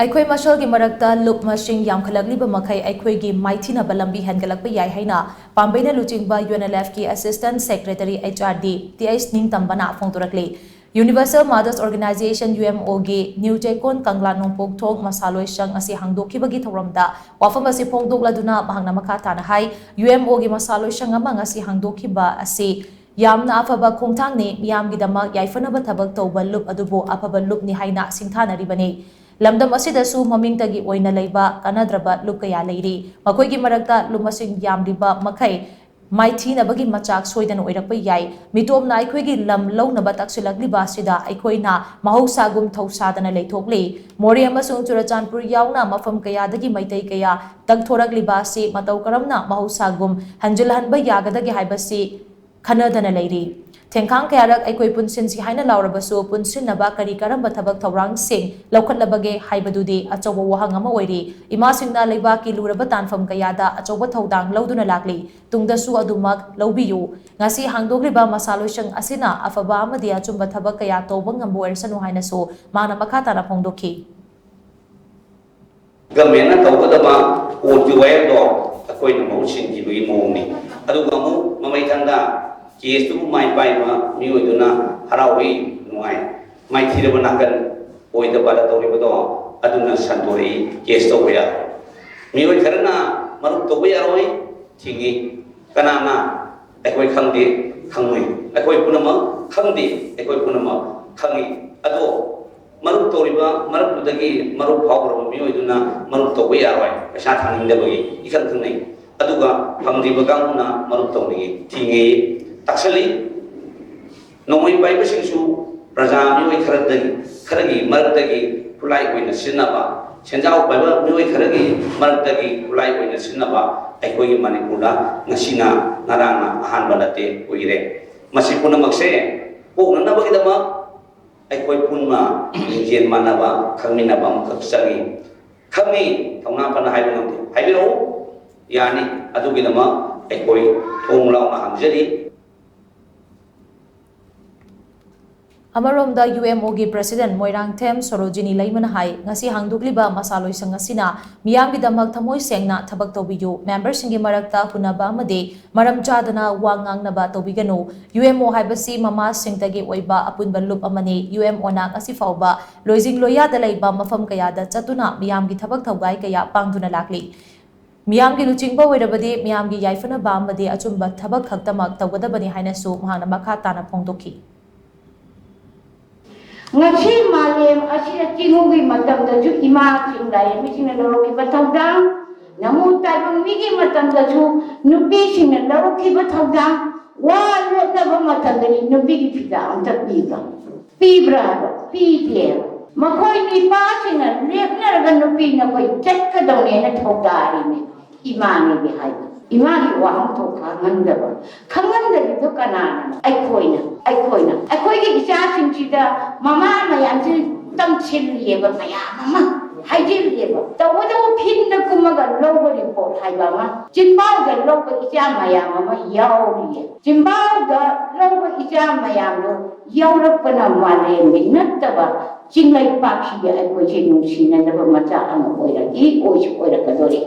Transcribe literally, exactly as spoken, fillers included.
ꯑꯩꯈꯣꯏ ꯃꯁꯦꯜꯒꯤ ꯃꯔꯛꯇ ꯂꯨꯞ ꯃꯁꯤꯡ ꯌꯥꯝꯈꯠꯂꯛꯂꯤꯕ ꯃꯈꯩ ꯑꯩꯈꯣꯏꯒꯤ ꯃꯥꯏꯊꯤꯅꯕ ꯂꯝꯕꯤ ꯍꯦꯟꯒꯠꯂꯛꯄ ꯌꯥꯏ ꯍꯥꯏꯅ ꯄꯥꯝꯕꯩꯅ ꯂꯨꯆꯤꯡꯕ UNLFꯀꯤ Assistant Secretary HRD T H ꯅꯤꯡꯇꯝꯕꯅ ꯐꯣꯡꯗꯣꯔꯛꯂꯤ꯫ Universal Mothers Organization, UMOꯒꯤ ꯅ꯭ꯌꯨ ꯆꯦꯛꯀꯣꯟ ꯀꯪꯂꯥ ꯅꯣꯡꯄꯣꯛ ꯊꯣꯡ ꯃꯁꯥꯂꯣꯏ ꯁꯪ ꯑꯁꯤ ꯍꯥꯡꯗꯣꯛꯈꯤꯕꯒꯤ ꯊꯧꯔꯝꯗ ꯋꯥꯐꯝ ꯑꯁꯤ ꯐꯣꯡꯗꯣꯛꯂꯗꯨꯅ ꯃꯍꯥꯛꯅ ꯃꯈꯥ ꯇꯥꯅ ꯍꯥꯏ, UMOꯒꯤ ꯃꯁꯥꯂꯣꯏ ꯁꯪ ꯑꯃ ꯉꯁꯤ ꯍꯥꯡꯗꯣꯛꯈꯤꯕ ꯑꯁꯤ ꯌꯥꯝꯅ ꯑꯐꯕ ꯈꯣꯡꯊꯥꯡꯅꯤ, ꯃꯤꯌꯥꯝꯒꯤꯗꯃꯛ ꯌꯥꯏꯐꯅꯕ ꯊꯕꯛ ꯇꯧꯕ ꯂꯨꯞ ꯑꯗꯨꯕꯨ ꯑꯐꯕ ꯂꯨꯞꯅꯤ ꯍꯥꯏꯅ ꯁꯤꯡꯊꯥꯅꯔꯤꯕꯅꯤ꯫ ꯂꯝꯗꯝ ꯑꯁꯤꯗꯁꯨ ꯃꯃꯤꯡꯇꯒꯤ ꯑꯣꯏꯅ ꯂꯩꯕ ꯀꯥꯟꯅꯗ꯭ꯔꯕ ꯂꯨꯞ ꯀꯌꯥ ꯂꯩꯔꯤ꯫ ꯃꯈꯣꯏꯒꯤ ꯃꯔꯛꯇ ꯂꯨꯞ ꯃꯁꯤꯡ ꯌꯥꯝꯂꯤꯕ ꯃꯈꯩ ꯃꯥꯏꯊꯤꯅꯕꯒꯤ ꯃꯆꯥꯛ ꯁꯣꯏꯗꯅ ꯑꯣꯏꯔꯛꯄ ꯌꯥꯏ꯫ ꯃꯤꯇꯣꯞꯅ ꯑꯩꯈꯣꯏꯒꯤ ꯂꯝ ꯂꯧꯅꯕ ꯇꯛꯁꯤꯜꯂꯛꯂꯤꯕ ꯑꯁꯤꯗ ꯑꯩꯈꯣꯏꯅ ꯃꯍꯧꯁꯥꯒꯨꯝ ꯊꯧꯁꯥꯗꯅ ꯂꯩꯊꯣꯛꯂꯤ꯫ ꯃꯣꯔꯦ ꯑꯃꯁꯨꯡ ꯆꯨꯔꯆꯥꯟꯄꯨꯔ ꯌꯥꯎꯅ ꯃꯐꯝ ꯀꯌꯥꯗꯒꯤ ꯃꯩꯇꯩ ꯀꯌꯥ ꯇꯛꯊꯣꯔꯛꯂꯤꯕ ꯑꯁꯤ ꯃꯇꯧ ꯀꯔꯝꯅ ꯃꯍꯧꯁꯥꯒꯨꯝ ꯍꯟꯖꯤꯜꯍꯟꯕ ꯌꯥꯒꯗꯒꯦ ꯍꯥꯏꯕꯁꯤ ꯈꯟꯅꯗꯅ ꯂꯩꯔꯤ꯫ ꯊꯦꯡꯈꯥꯡ ꯀꯌꯥꯔꯛ ꯑꯩꯈꯣꯏ ꯄꯨꯟꯁꯤꯟꯁꯤ ꯍꯥꯏꯅ ꯂꯥꯎꯔꯕꯁꯨ, ꯄꯨꯟꯁꯤꯟꯅꯕ ꯀꯔꯤ ꯀꯔꯝꯕ ꯊꯕꯛ ꯊꯧꯔꯥꯡꯁꯤꯡ ꯂꯧꯈꯠꯂꯕꯒꯦ ꯍꯥꯏꯕꯗꯨꯗꯤ ꯑꯆꯧꯕ ꯋꯥꯍꯪ ꯑꯃ ꯑꯣꯏꯔꯤ꯫ ꯏꯃꯥꯁꯤꯡꯅ ꯂꯩꯕꯥꯛꯀꯤ ꯂꯨꯔꯕ ꯇꯥꯟꯐꯝ ꯀꯌꯥꯗ ꯑꯆꯧꯕ ꯊꯧꯗꯥꯡ ꯂꯧꯗꯨꯅ ꯂꯥꯛꯂꯤ꯫ ꯇꯨꯡꯗꯁꯨ ꯑꯗꯨꯃꯛ ꯂꯧꯕꯤꯌꯨ꯫ ꯉꯁꯤ ꯍꯥꯡꯗꯣꯛꯂꯤꯕ ꯃꯁꯥꯂꯣꯏꯁꯪ ꯑꯁꯤꯅ ꯑꯐꯕ ꯑꯃꯗꯤ ꯑꯆꯨꯝꯕ ꯊꯕꯛ ꯀꯌꯥ ꯇꯧꯕ ꯉꯝꯕ ꯑꯣꯏꯔꯁꯅꯨ ꯍꯥꯏꯅꯁꯨ ꯃꯥꯅ ꯃꯈꯥ ꯇꯥꯅ ꯐꯣꯡꯗꯣꯛꯈꯤ꯫ ꯒꯃꯦꯟꯅ ꯇꯧꯒꯗꯕ ꯀꯣꯔꯠꯀꯤ ꯋꯥꯌꯦꯜꯗꯣ ꯑꯩꯈꯣꯏꯅ ꯃꯍꯨꯠ ꯁꯤꯟꯈꯤꯕꯒꯤ ꯃꯑꯣꯡꯅꯤ꯫ ꯑꯗꯨꯒ ꯑꯃꯨꯛ ꯃꯃꯩ ꯊꯪꯗ ꯀꯦꯁꯇꯨꯕꯨ ꯃꯥꯏ ꯄꯥꯛꯏꯕ ꯃꯤꯑꯣꯏꯗꯨꯅ ꯍꯔꯥꯎꯏ, ꯅꯨꯡꯉꯥꯏ꯫ ꯃꯥꯏꯊꯤꯔꯕ ꯅꯥꯀꯟ ꯑꯣꯏꯗꯕ ꯇꯧꯔꯤꯕꯗꯣ ꯑꯗꯨꯅ ꯁꯟꯗꯣꯔꯛꯏ, ꯀꯦꯁ ꯇꯧꯕ ꯌꯥꯔꯣꯏ꯫ ꯃꯤꯑꯣꯏ ꯈꯔꯅ ꯃꯔꯨꯞ ꯇꯧꯕ ꯌꯥꯔꯣꯏ ꯊꯤꯡꯉꯤ꯫ ꯀꯅꯥꯅ? ꯑꯩꯈꯣꯏ ꯈꯪꯗꯦ, ꯈꯪꯉꯨꯏ꯫ ꯑꯩꯈꯣꯏ ꯄꯨꯝꯅꯃꯛ ꯈꯪꯗꯦ, ꯑꯩꯈꯣꯏ ꯄꯨꯝꯅꯃꯛ ꯈꯪꯉꯤ꯫ ꯑꯗꯣ ꯃꯔꯨꯞ ꯇꯧꯔꯤꯕ ꯃꯔꯛꯇꯨꯗꯒꯤ ꯃꯔꯨꯞ ꯐꯥꯎꯈ꯭ꯔꯕ ꯃꯤꯑꯣꯏꯗꯨꯅ ꯃꯔꯨꯞ ꯇꯧꯕ ꯌꯥꯔꯣꯏ, ꯄꯩꯁꯥ ꯊꯥꯅꯤꯡꯗꯕꯒꯤ ꯏꯈꯪ ꯈꯪꯅꯩ꯫ ꯑꯗꯨꯒ ꯐꯪꯗ꯭ꯔꯤꯕ ꯀꯥꯡꯕꯨꯅ ꯃꯔꯨꯞ ꯇꯧꯅꯤꯡꯉꯤ, ꯊꯤꯡꯉꯤ, ꯇꯥꯛꯁꯜꯂꯤ꯫ ꯅꯣꯡꯃꯩ ꯄꯥꯏꯕꯁꯤꯡꯁꯨ ꯄ꯭ꯔꯖꯥ ꯃꯤꯑꯣꯏ ꯈꯔꯗꯒꯤ, ꯈꯔꯒꯤ ꯃꯔꯛꯇꯒꯤ ꯈꯨꯠꯂꯥꯏ ꯑꯣꯏꯅ ꯁꯤꯖꯤꯟꯅꯕ, ꯁꯦꯟꯖꯥꯎ ꯄꯥꯏꯕ ꯃꯤꯑꯣꯏ ꯈꯔꯒꯤ ꯃꯔꯛꯇꯒꯤ ꯈꯨꯠꯂꯥꯏ ꯑꯣꯏꯅ ꯁꯤꯖꯤꯟꯅꯕ ꯑꯩꯈꯣꯏꯒꯤ ꯃꯅꯤꯄꯨꯔꯗ ꯉꯁꯤꯅ ꯉꯔꯥꯡꯅ ꯑꯍꯥꯟꯕ ꯅꯠꯇꯦ, ꯀꯨꯏꯔꯦ꯫ ꯃꯁꯤ ꯄꯨꯝꯅꯃꯛꯁꯦ ꯀꯣꯛꯅꯅꯕꯒꯤꯗꯃꯛ ꯑꯩꯈꯣꯏ ꯄꯨꯟꯅ ꯂꯤꯡꯖꯦꯜ ꯃꯥꯟꯅꯕ, ꯈꯪꯃꯤꯟꯅꯕ ꯑꯃꯈꯛ ꯆꯪꯏ꯫ ꯈꯪꯏ, ꯊꯧꯅꯥ ꯐꯅ ꯍꯥꯏꯕ ꯉꯝꯗꯦ꯫ ꯍꯥꯏꯕꯤꯔꯛꯎ, ꯌꯥꯅꯤ꯫ ꯑꯗꯨꯒꯤꯗꯃꯛ ꯑꯩꯈꯣꯏ ꯊꯣꯡ ꯂꯥꯎꯅ ꯍꯥꯡꯖꯔꯤ꯫ ꯑꯃꯔꯣꯝꯗ, ꯌꯨ ꯑꯦꯝ ꯑꯣꯒꯤ president ꯃꯣꯏꯔꯥꯡꯊꯦꯝ ꯁꯣꯔꯣꯖꯤꯅꯤ ꯂꯩꯃꯅ ꯍꯥꯏ, ꯉꯁꯤ ꯍꯥꯡꯗꯣꯛꯂꯤꯕ ꯃꯁꯥꯂꯣꯏꯁꯪ ꯑꯁꯤꯅ ꯃꯤꯌꯥꯝꯒꯤꯗꯃꯛ ꯊꯃꯣꯏ ꯁꯦꯡꯅ ꯊꯕꯛ ꯇꯧꯕꯤꯌꯨ, memberꯁꯤꯡꯒꯤ ꯃꯔꯛꯇ ꯍꯨꯟꯅꯕ ꯑꯃꯗꯤ ꯃꯔꯝ ꯆꯥꯗꯅ ꯋꯥ ꯉꯥꯡꯅꯕ ꯇꯧꯕꯤꯒꯅꯨ꯫ ꯌꯨ ꯑꯦꯝ ꯑꯣ ꯍꯥꯏꯕꯁꯤ ꯃꯃꯥꯁꯤꯡꯇꯒꯤ ꯑꯣꯏꯕ ꯑꯄꯨꯟꯕ ꯂꯨꯞ ꯑꯃꯅꯤ꯫ ꯌꯨ ꯑꯦꯝ ꯑꯣꯅ ꯉꯁꯤ ꯐꯥꯎꯕ ꯂꯣꯏꯖꯤꯡ ꯂꯣꯏꯌꯥꯗ ꯂꯩꯕ ꯃꯐꯝ ꯀꯌꯥꯗ ꯆꯠꯇꯨꯅ ꯃꯤꯌꯥꯝꯒꯤ ꯊꯕꯛ ꯊꯧꯒꯥꯏ ꯀꯌꯥ ꯄꯥꯡꯗꯨꯅ ꯂꯥꯛꯂꯤ꯫ ꯃꯤꯌꯥꯝꯒꯤ ꯂꯨꯆꯤꯡꯕ ꯑꯣꯏꯔꯕꯗꯤ ꯃꯤꯌꯥꯝꯒꯤ ꯌꯥꯏꯐꯅꯕ ꯑꯃꯗꯤ ꯑꯆꯨꯝꯕ ꯊꯕꯛ ꯈꯛꯇꯃꯛ ꯇꯧꯒꯗꯕꯅꯤ ꯍꯥꯏꯅꯁꯨ ꯃꯍꯥꯛꯅ ꯃꯈꯥ ꯇꯥꯅ ꯐꯣꯡꯗꯣꯛꯈꯤ꯫ ꯉꯁꯤ ꯃꯥꯂꯦꯝ ꯑꯁꯤꯗ ꯆꯤꯡꯉꯨꯒꯤ ꯃꯇꯝꯗꯁꯨ ꯏꯃꯥꯁꯤꯡ ꯂꯥꯏꯔꯦꯝꯕꯤꯁꯤꯡꯅ ꯂꯧꯔꯛꯈꯤꯕ ꯊꯧꯗꯥꯡ, ꯅꯃꯨ ꯇꯥꯏꯕꯪ ꯃꯤꯒꯤ ꯃꯇꯝꯗꯁꯨ ꯅꯨꯄꯤꯁꯤꯡꯅ ꯂꯧꯔꯛꯈꯤꯕ ꯊꯧꯗꯥꯡ, ꯋꯥ ꯂꯣꯠꯅꯕ ꯃꯇꯝꯗꯗꯤ ꯅꯨꯄꯤꯒꯤ ꯐꯤꯗꯥ ꯑꯝꯇ ꯄꯤꯕ ꯄꯤꯕ꯭ꯔꯥ ꯍꯥꯏꯕ? ꯄꯤꯗꯦ꯫ ꯃꯈꯣꯏ ꯅꯤꯄꯥꯁꯤꯡꯅ ꯂꯦꯞꯅꯔꯒ ꯅꯨꯄꯤ ꯅꯈꯣꯏ ꯆꯠꯀꯗꯧꯅꯦꯅ ꯊꯧꯗꯥꯔꯤꯅꯦ꯫ ꯏꯃꯥꯅꯦꯗꯤ ꯍꯥꯏꯕ, ꯏꯃꯥꯒꯤ ꯋꯥꯍꯟꯊꯣꯛ ꯈꯪꯍꯟꯗꯕ꯫ ꯈꯪꯍꯟꯗꯕꯤꯗꯣ ꯀꯅꯥꯅꯣ? ꯑꯩꯈꯣꯏꯅ꯫ ꯑꯩꯈꯣꯏꯅ ꯑꯩꯈꯣꯏꯒꯤ ꯏꯆꯥꯁꯤꯡꯁꯤꯗ ꯃꯃꯥ ꯃꯌꯥꯝꯁꯤ ꯇꯝꯁꯤꯜꯂꯤꯑꯕ, ꯃꯌꯥꯝ ꯑꯃ ꯍꯥꯏꯖꯤꯜꯂꯤꯑꯕ꯫ ꯇꯧꯕꯇꯕꯨ ꯐꯤꯜꯗ ꯀꯨꯝꯃꯒ ꯂꯧꯕ ꯔꯤꯄꯣꯔꯠ ꯍꯥꯏꯕ ꯑꯃ, ꯆꯤꯟꯕꯥꯎꯗ ꯂꯧꯕ ꯏꯆꯥ ꯃꯌꯥꯝ ꯑꯃ ꯌꯥꯎꯔꯤꯌꯦ꯫ ꯆꯤꯟꯕꯥꯎꯗ ꯂꯧꯕ ꯏꯆꯥ ꯃꯌꯥꯝꯗꯣ ꯌꯥꯎꯔꯛꯄꯅ ꯃꯥꯂꯦꯝꯒꯤ ꯅꯠꯇꯕ ꯆꯤꯡꯂꯩꯄꯥꯛꯁꯤꯒꯤ ꯑꯩꯈꯣꯏꯁꯦ ꯅꯨꯡꯁꯤꯅꯗꯕ ꯃꯆꯥ ꯑꯃ ꯑꯣꯏꯔꯛꯏ, ꯑꯣꯏꯁꯨ ꯑꯣꯏꯔꯛꯀꯗꯣꯔꯤ꯫